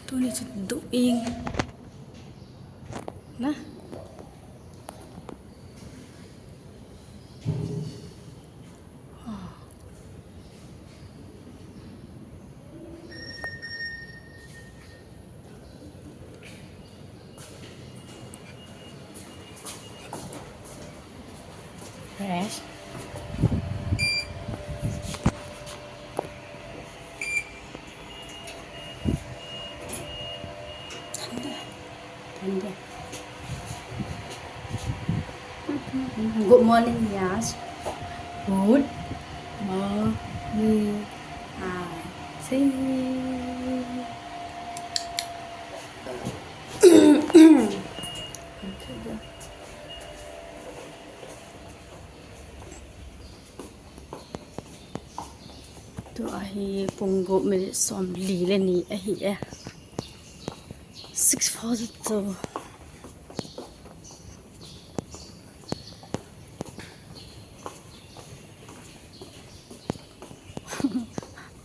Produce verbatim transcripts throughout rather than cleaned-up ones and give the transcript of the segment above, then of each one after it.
Tuni chu duh ing. Na. Fresh. Tanda. Tanda. Good morning, Yash. Good morning. Ah, see. Tua hi pung gup minute somli le ni ahi e. Six forty-two.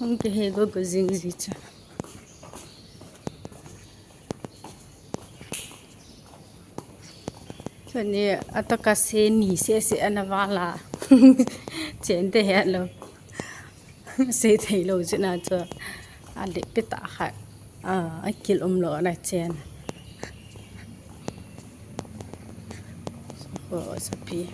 Hung kihe go go jing ji chu. Chuni atoh kase ni sese ana vala. Chen te he lo. Se thei lo chu na chu. A le pe ta kha. A, akil um lo na chen. Ko sapi.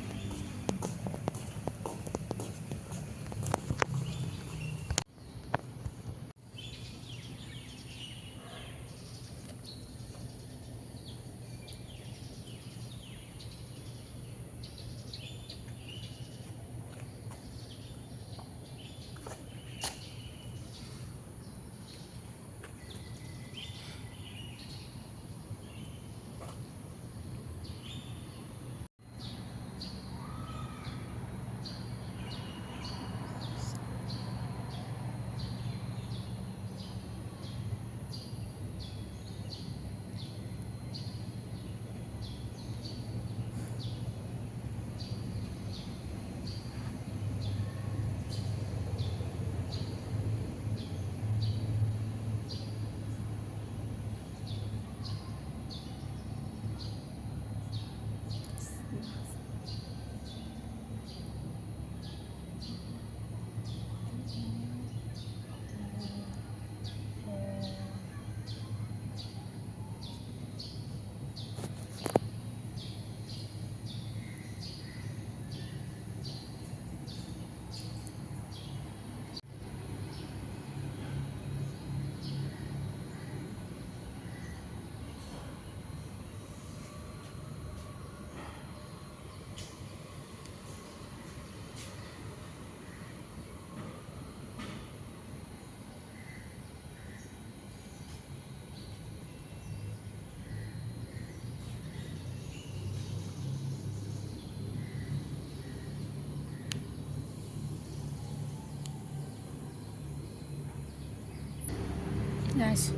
Nice.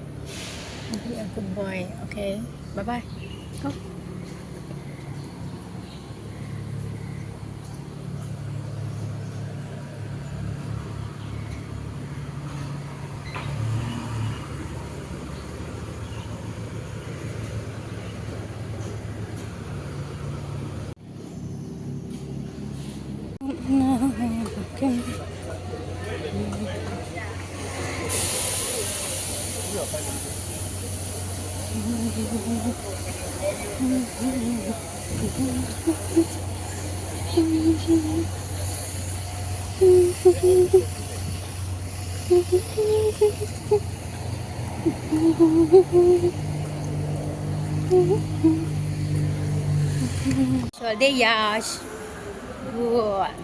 Be a good boy, okay? Bye bye. Go. Solde yash. Good.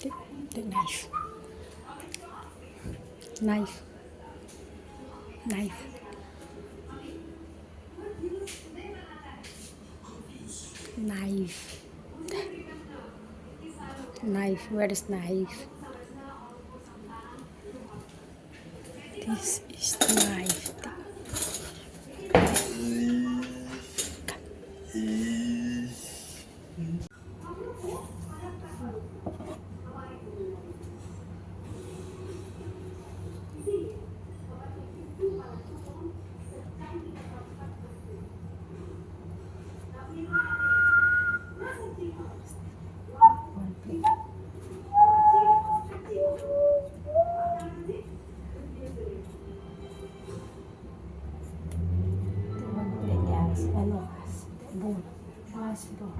Take, take knife. Knife. Knife. Knife. Knife. Where is knife? This is knife. Ano, bowl. Glass bowl.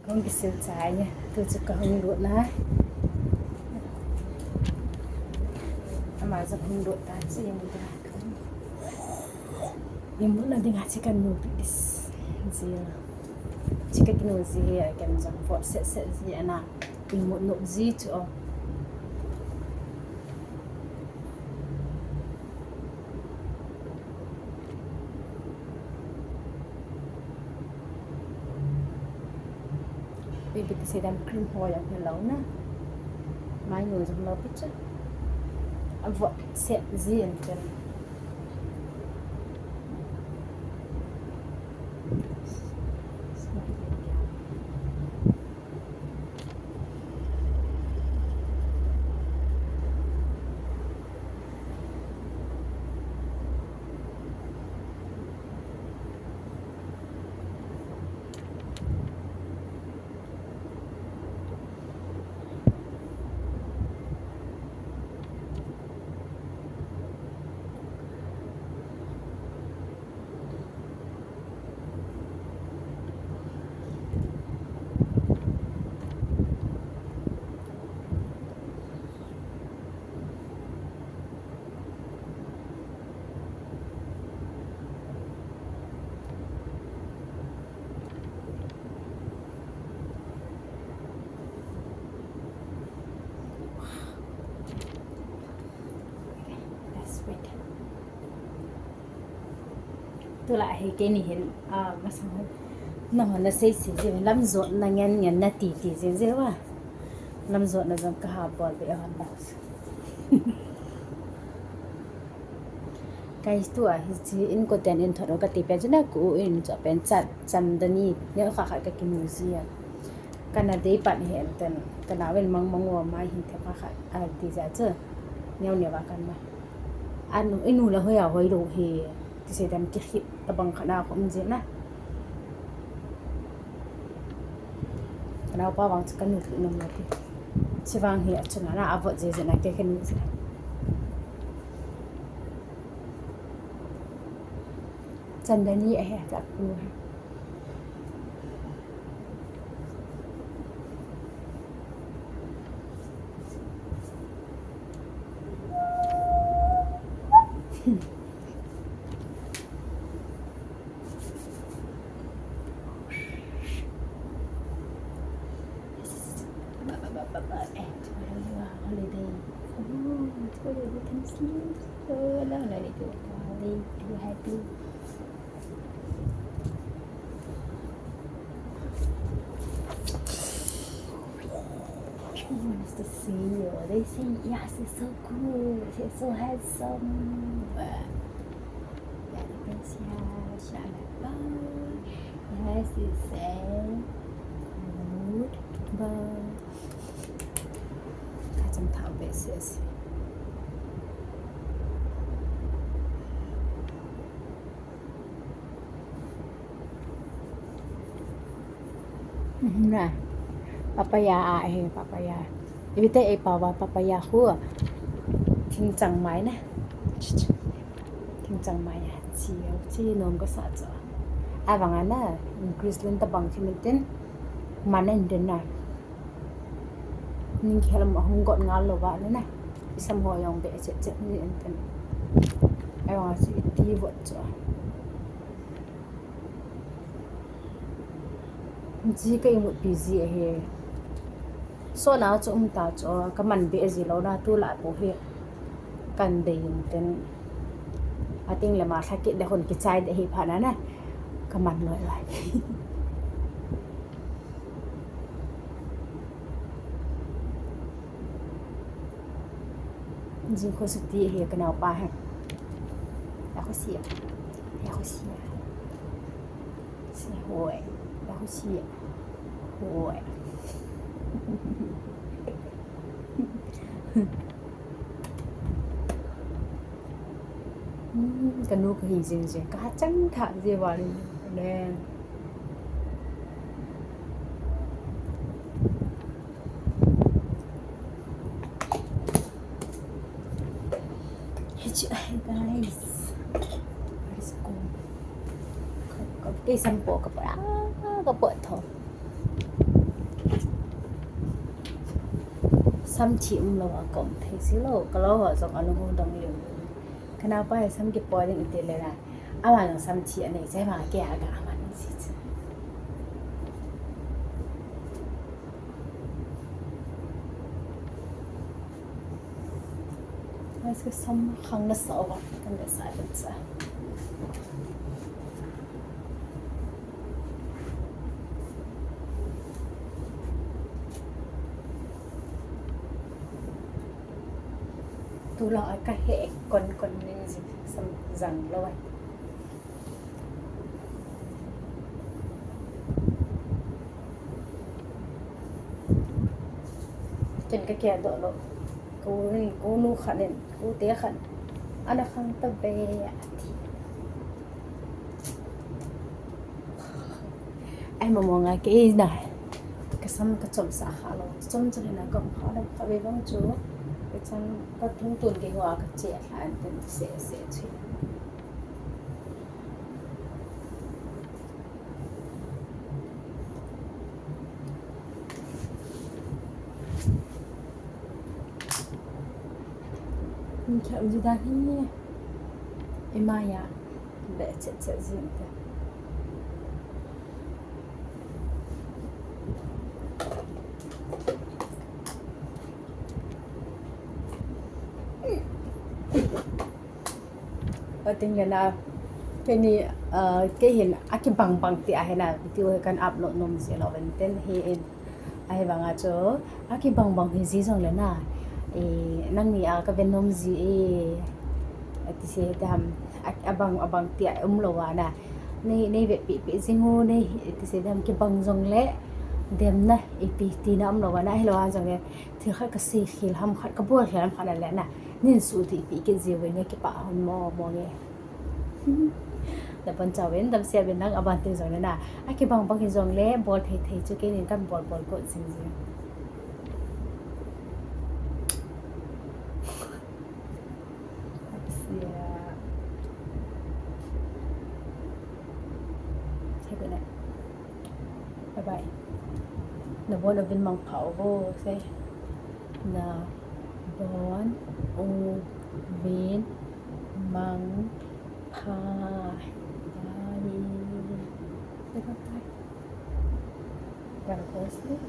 Hung kisil chai, tu chu ka hung lut na. Ama jong hung lut ta chu imut na. Imut na dinga chu ka nu pi dis. Ji. Chu ka kinu ji hi, a ken jong vot set set ji ana. Imut nop ji chu o. Baby ti sei dan cream ho jong hello na. Mai nu jong lo pi chu. A vot set ji an ken. That's sweet. Tulai hi keini hin, ah, masang hin. Nangho na sei sei jeh, lamjot na ngen ngen na ti ti jeh jeh va. Lamjot na jong ka ha bol be hon ba. Guys, tua hi chi in ko ten in thot ka ti pen chu na ku in cho pen chat chan da ni. Ne kha kha ka kimu ji a. Kana dei pan hi enten, kana ven mang mang wa mai hin the pa khat a ti ja chu. Neo neo va kan ma. Anu, inu la hoi a hoi lo hi, ti sei dan ki khit tabang khana khom je na. Kana pa vang chu kanu nom lo ti. Chi vang hi a chunga na a vot je je na ke kenu je. Chan da ni a he a chak ku. Eh, tomorrow you are holiday. Oh, tomorrow you can sleep. Oh, no, no, no, no, no. Are you happy? She wants to see you. They say, "Yes, it's so cool. She's so handsome." Very precious. Yes, it's a good boy. Ka chang thao be ses. Na, papaya a he, papaya. Ibi te e pawa papaya hu. Thing chang mai na. Thing chang mai a. Chi, chi nom ka sa cho. A vang a na, increase len ta bang chi min tin. Man en den na. Ning khel ma hung got ngal lo ba na na. Isam ho jong be chet chet ni en ten. A vang a chi ti vot cho. Ji ka imut pi ji ahi. So na chu um ta chu ka man be ji lo na tu la po hi. Kan dei in ten. A ting le ma thakit le hon kichai de hi pha na na. Ka man loi loi. Jing kho suti hi ka nau pa hi. Ya kho sia. Ya kho sia. Si hoi. Ya kho sia. Oi. Hmm, kanu kahi jing jing, kahachang tha jing vale. Hichu ahi, guys. Let's go. Ka, ka, kei sam po ka po, ah, ka po tho. Sam thi umlou a ka um thei si lou, ka lou ho jong alung u dong lou. Ka naopa hi sam kipo ding iti le na. Ama jong sam thi anei, chai ma kei a ka aman si chu. Ai, ka sam khang na sa wa, kan da sa da sa. Tulang a ka he kon kon ni ji sam jang lou ai. Ken ka kia doh lou. Ko in, ko nu khat in, ko te khat. Ana khang ta be ati. Ai, mama nga kei na. Ka sam ka chom sa kha lou. Chom chom na ka kha lou, ka be bang chu. Ka chan ka thung tun kei hua ka che kha an tun se se che. Kya uji da hi. Emaya. Be che che jin te. Ating le na, kei ni, ah, kei hin akibang bang ti ahi na, video hi kan upload nom ji lou ven ten hi in. Ahi banga chu, akibang bang hi ji jong le na, eh, nang ni a ka ven nom ji e, ati se dam, a, abang, abang ti a um lou a na. Nei, nei ve pi pi jing u, nei, ati se dam kibang jong le, dem na, ipi ti na um lou a na, hi lou a jong le, Thil khat ka sei khel ham khat, ka bol khel ham khat a le na, nin su ti pi kit jiu ve nge, kipah hon mo mo nge. Na bon chau ven, dam sia ven nang aban te jong le na. Akibang bang hi jong le, bol thei thei chu kei nin kan bol bol ko jing jing. Sia. Bye bye. Na bon uvin mangpha uvo, se. Na bon uvin mangpha. Bye. Bye bye. Gotta go to sleep.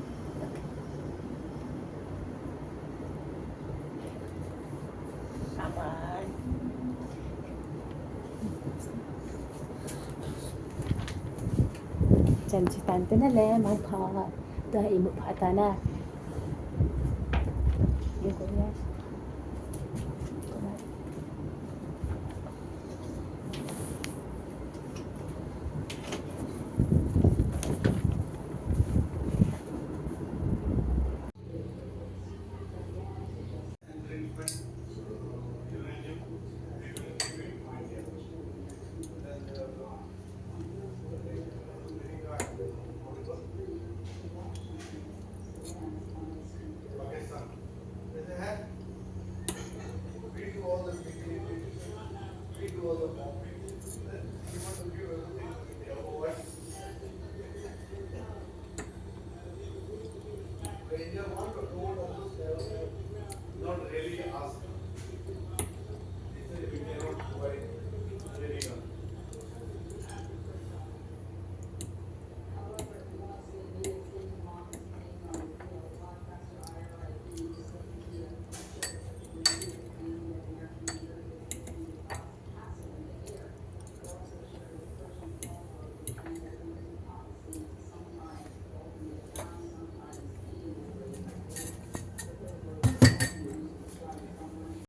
Bye bye. Chan chu tan te na le, mangpha. Tua imu pha ta na. Imu ko ya. Not really ask.